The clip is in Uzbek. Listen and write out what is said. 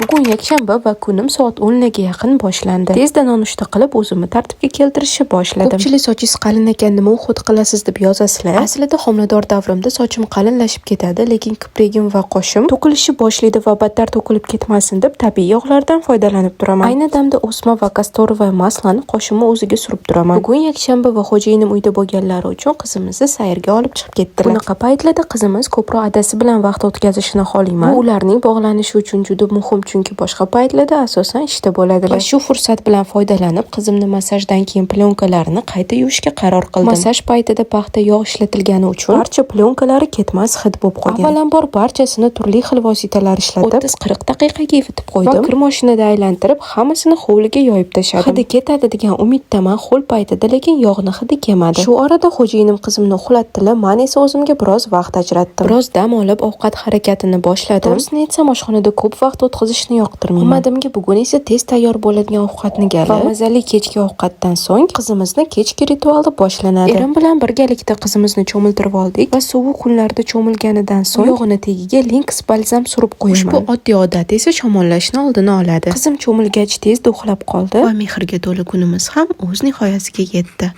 Bugun yakshanba va kunim soat 10 larga yaqin boshlandi. Tezda nonushta qilib, o'zimni tartibga keltirishni boshladim. Ko'pchilik "Sochingiz qalin ekan, nima уход qilasiz?" deb yozasizlar. Aslida homilador davrimda sochim qalinlashib ketadi, lekin kiprigim va qoshim to'kilishni boshlaydi va battar to'kilib ketmasin deb tabiiy yog'lardan foydalanib turaman. Ayni damda o'sma va касторовое масло ni qoshimni o'ziga surib turaman. Bugun yakshanba va xo'jayinim uyda bo'lganlari uchun qizimizni sayrga olib chiqib ketdilar. Bunaqa paytlarda qizimiz ko'proq adasi bilan vaqt o'tkazishini xohlayman. Bu ularning bog'lanishi uchun juda muhim, chunki boshqa paytlarda asosan ishda bo'ladilar. Va shu fursat bilan foydalanib, qizimni massajdan keyin plyonkalarini qayta yuvishga qaror qildim. Massaj paytida paxta yog' ishlatilgani uchun barcha plyonkalari ketmas hid bo'lib qolgan. Avvalambor barchasini turli xil vositalar ishlatib 30-40 daqiqaga ivitib qo'ydim. Va kir mashinada aylantirib, hammasini hovliga yoyib tashladim. Hidi ketadi degan umiddaman ho'l paytida, lekin yog'ni hidi kelmadi. Shu orada xo'jayinim qizimni uxlatdilar, man esa o'zimga biroz vaqt ajratdim. Biroz dam olib, ovqat harakatini boshladim. To'g'risini aytsam, oshxonada ko'p vaqt o'tkazishni yoqtirmayman. Omadimga bugun esa tez tayyor bo'ladigan ovqatni galib va mazali kechki ovqatdan so'ng qizimizni kechki rituali boshlanadi. Erim bilan birgalikda qizimizni cho'miltirib oldik va sovuq kunlarda cho'milganidan so'ng oyog'ini tagiga Lynx balzam surib qo'yaman. Ushbu oddiy odat esa shamollashni oldini oladi. Qizim cho'milgach tezda uxlab qoldi Va mehrga to'la kunimiz ham o'z nihoyasiga yetdi.